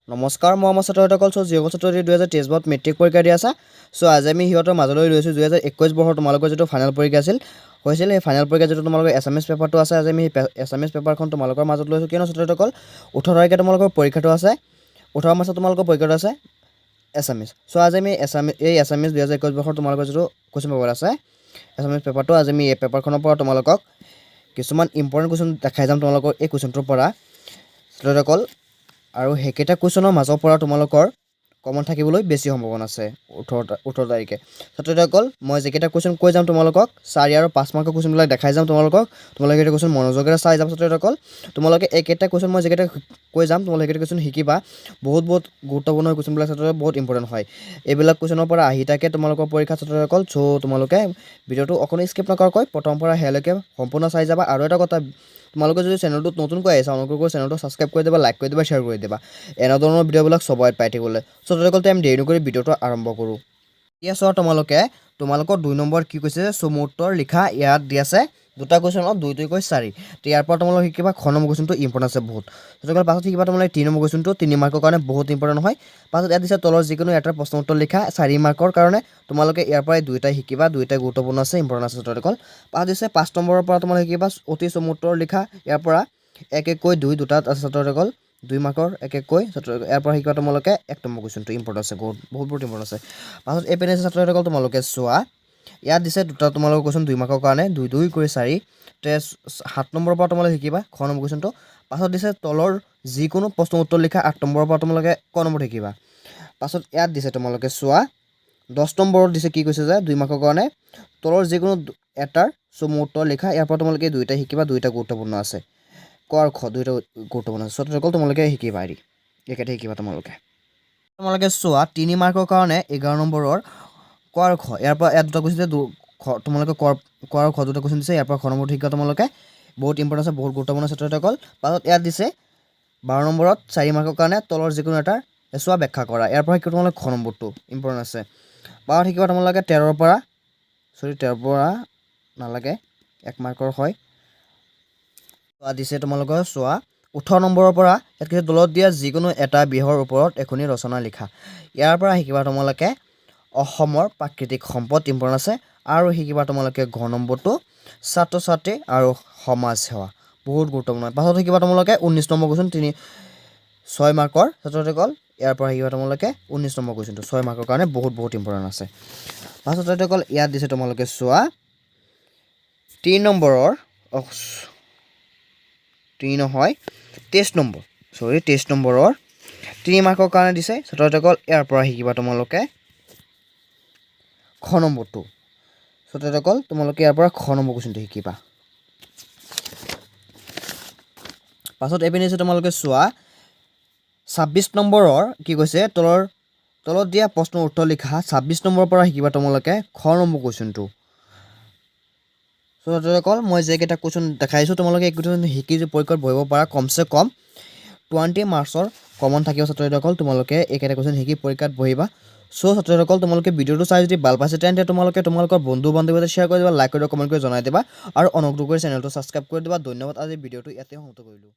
নমস্কাৰ মৰমৰ ছাত্ৰসকল। চ' যিসকল ছাত্ৰ ছাত্ৰী 2023 বৰ্ষত মেট্ৰিক পৰীক্ষা দি আছা, চ' আজি আমি সিহঁতৰ মাজলৈ লৈছোঁ 2021 বৰ্ষৰ তোমালোকৰ যিটো ফাইনেল পৰীক্ষা আছিল হৈছিল, সেই ফাইনেল পৰীক্ষা যিটো তোমালোকৰ এছামিছ পেপাৰটো আছে, আজি আমি সেই এছামিছ পেপাৰখন তোমালোকৰ মাজত লৈছোঁ। কিয়নো ছাত্ৰসকল, 18 তাৰিখে তোমালোকৰ পৰীক্ষাটো আছে, 18 মাৰ্চত তোমালোকৰ পৰীক্ষাটো আছে এছামিছ। চ' আজি আমি এই এছামিছ 2021 বৰ্ষৰ তোমালোকৰ যিটো কুৱেশ্যন পেপাৰ আছে, এছামিছ পেপাৰটো, আজি আমি এই পেপাৰখনৰ পৰা তোমালোকক কিছুমান ইম্পৰ্টেণ্ট কুৱেশ্যন দেখাই যাম তোমালোকৰ এই কুৱেশ্যনটোৰ পৰা ছাত্ৰসকল। আৰু সেইকেইটা কুৱেশ্যনৰ মাজৰ পৰা তোমালোকৰ কমন থাকিবলৈ বেছি সম্ভাৱনা আছে 18 তাৰিখে। ছাত্ৰসকল, মই যিকেইটা কুৱেশ্যন কৈ যাম তোমালোকক, 4 আৰু 5 মাৰ্কৰ কুৱেশ্যনবিলাক দেখাই যাম তোমালোকক। তোমালোকে এইকেইটা কুৱেশ্যন মনোযোগেৰে চাই যাম। ছাত্ৰসকল, তোমালোকে এইকেইটা কুৱেশ্যন মই যিকেইটা কৈ যাম, তোমালোকে সেইকেইটা কুৱেশ্যন শিকিবা। বহুত বহুত গুৰুত্বপূৰ্ণ কুৱেশ্যনবিলাক ছাত্ৰ, বহুত ইম্পৰ্টেণ্ট হয়। এইবিলাক কুৱেশ্যনৰ পৰা আহি থাকে তোমালোকৰ পৰীক্ষা ছাত্ৰসকল। চ' তোমালোকে ভিডিঅ'টো অকণো স্কিপ নকৰাকৈ প্ৰথমৰ পৰা শেষলৈকে সম্পূৰ্ণ চাই যাবা। আৰু এটা কথা, তোমালোকে যদি চেনেলটোত নতুনকৈ আহিছা, অনুগ্ৰহ কৰি চেনেলটো ছাবস্ক্ৰাইব কৰি দিবা, লাইক কৰি দিবা, শ্বেয়াৰ কৰি দিবা, এনেধৰণৰ ভিডিঅ'বিলাক চবৰে পাই থাকিবলৈ। চ' ছাত্ৰসকল, আমি দেৰি নকৰি ভিডিঅ'টো আৰম্ভ কৰোঁ। এতিয়া চোৱা তোমালোকে, তোমালোকৰ 2 নম্বৰ কি কৈছে যে চমু উত্তৰ লিখা। ইয়াত দি আছে দুটা কুৱেশ্যনত দুই দুইকৈ চাৰি। তো ইয়াৰ পৰা তোমালোকে শিকিবা খ নম্বৰ কুৱেশ্যনটো ইম্পৰ্টেণ্ট আছে বহুত ছাত্ৰসকল। পাছত শিকিবা তোমালোকে 3 নম্বৰ কুৱেশ্যনটো, 3 মাৰ্কৰ কাৰণে বহুত ইম্পৰ্টেণ্ট হয়। পাছত ইয়াত দিছে তলৰ যিকোনো এটা প্ৰশ্ন উত্তৰ লিখা 4 মাৰ্কৰ কাৰণে। তোমালোকে ইয়াৰ পৰাই দুয়োটাই শিকিবা, দুয়োটাই গুৰুত্বপূৰ্ণ আছে, ইম্পৰ্টেণ্ট আছে ছাত্ৰসকল। পাছত দিছে 5 নম্বৰৰ পৰা তোমালোকে শিকিবা অতি চমু উত্তৰ লিখা। ইয়াৰ পৰা এক এককৈ দুই দুটাত আছে ছাত্ৰসকল, 2 মাৰ্কৰ এক এককৈ ছাত্ৰ। ইয়াৰ পৰা শিকিবা তোমালোকে 1 নম্বৰ কুৱেশ্যনটো ইম্পৰ্টেণ্ট আছে বহুত বহুত বহুত ইম্পৰ্টেণ্ট আছে। পাছত এই পিনে আছে ছাত্ৰসকল, তোমালোকে চোৱা, ইয়াত দিছে দুটা তোমালোকৰ কুৱেশ্যন 2 মাৰ্কৰ কাৰণে, দুই দুই কৰি চাৰি। তে 7 নম্বৰৰ পৰা তোমালোকে শিকিবা খ নম্বৰ কুৱেশ্যনটো। পাছত দিছে তলৰ যিকোনো প্ৰশ্ন উত্তৰ লিখা, 8 নম্বৰৰ পৰা তোমালোকে ক নম্বৰ শিকিবা। পাছত ইয়াত দিছে তোমালোকে চোৱা, 10 নম্বৰত দিছে কি কৈছে যে 2 মাৰ্কৰ কাৰণে তলৰ যিকোনো এটাৰ চমু উত্তৰ লিখা। ইয়াৰ পৰা তোমালোকে দুয়োটাই শিকিবা, দুয়োটা গুৰুত্বপূৰ্ণ আছে। ক আৰু খ দুয়োটা গুৰুত্বপূৰ্ণ আছে। ছাত্ৰসকল, তোমালোকে শিকিবা, এৰি এইকেইটা শিকিবা তোমালোকে। তোমালোকে চোৱা, 3 মাৰ্কৰ কাৰণে 11 নম্বৰৰ ক আৰু খ। ইয়াৰ পৰা ইয়াত দুটা কুৱেশ্যন দিছে, খ, তোমালোকে ক ক আৰু খ দুটা কুৱেশ্যন দিছে। ইয়াৰ পৰা খ নম্বৰটো শিকা তোমালোকে, বহুত ইম্পৰ্টেণ্ট আছে, বহুত গুৰুত্বপূৰ্ণ ছাত্ৰসকল। পাছত ইয়াত দিছে 12 নম্বৰত 4 মাৰ্কৰ কাৰণে তলৰ যিকোনো এটাৰ চোৱা ব্যাখ্যা কৰা। ইয়াৰ পৰা শিকিব তোমালোকে খ নম্বৰটো ইম্পৰ্টেণ্ট আছে। পাছত শিকিবা তোমালোকে 13ৰ পৰা, চৰি, 13ৰ পৰা নালাগে, 1 মাৰ্কৰ হয়। চোৱা, দিছে তোমালোকৰ চোৱা 18 নম্বৰৰ পৰা ইয়াত কৈছে তলত দিয়া যিকোনো এটা বিষয়ৰ ওপৰত এখনি ৰচনা লিখা। ইয়াৰ পৰা শিকিবা তোমালোকে অসমৰ প্ৰাকৃতিক সম্পদ, ইম্পৰ্টেণ্ট আছে। আৰু শিকিবা তোমালোকে ঘ নম্বৰটো ছাত্ৰ ছাত্ৰী আৰু সমাজ সেৱা, বহুত গুৰুত্বপূৰ্ণ। পাছত শিকিবা তোমালোকে 19 নম্বৰ কুৱেশ্যন, 6 মাৰ্কৰ ছাত্ৰসকল। ইয়াৰ পৰা শিকিবা তোমালোকে 19 নম্বৰ কুৱেশ্যনটো, 6 মাৰ্কৰ কাৰণে বহুত বহুত ইম্পৰ্টেণ্ট আছে। পাছত ছাত্ৰসকল, ইয়াত দিছে তোমালোকে চোৱা 3 নম্বৰৰ, তিনি নহয়, 23 নম্বৰ, চৰি, 23 নম্বৰৰ 3 মাৰ্কৰ কাৰণে দিছে ছাত্ৰসকল। ইয়াৰ পৰা শিকিবা তোমালোকে খ নম্বৰটো। ছাত্ৰসকল, তোমালোকে ইয়াৰ পৰা খ নম্বৰ কুৱেশ্যনটো শিকিবা। পাছত এইপিনে দিছে তোমালোকে চোৱা 26 নম্বৰৰ কি কৈছে, তলত দিয়া প্ৰশ্নৰ উত্তৰ লিখা। 26 নম্বৰৰ পৰা শিকিবা তোমালোকে খ নম্বৰ কুৱেশ্যনটো। চ' ছাত্ৰসকল, মই যিকেইটা কুৱেশ্যন দেখাইছোঁ, তোমালোকে এই কুৱেশ্যন শিকি যে পৰীক্ষাত বহিব পাৰা, কমচে কম 20 মাৰ্কছৰ কমন থাকিব। ছাত্ৰসকল, তোমালোকে এইকেইটা কুৱেশ্যন শিকি পৰীক্ষাত বহিবা। চ' ছাত্ৰসকল, তোমালোকে ভিডিঅ'টো চাই যদি ভাল পাইছে, তেন্তে তোমালোকে তোমালোকৰ বন্ধু বান্ধৱীলৈ শ্বেয়াৰ কৰি দিবা, লাইক কৰি দিবা, কমেণ্ট কৰি জনাই দিবা আৰু অনুগ্ৰহ কৰি চেনেলটো ছাবস্ক্ৰাইব কৰি দিবা। ধন্যবাদ। আজি ভিডিঅ'টো ইয়াতে সমাপ্ত কৰিলোঁ।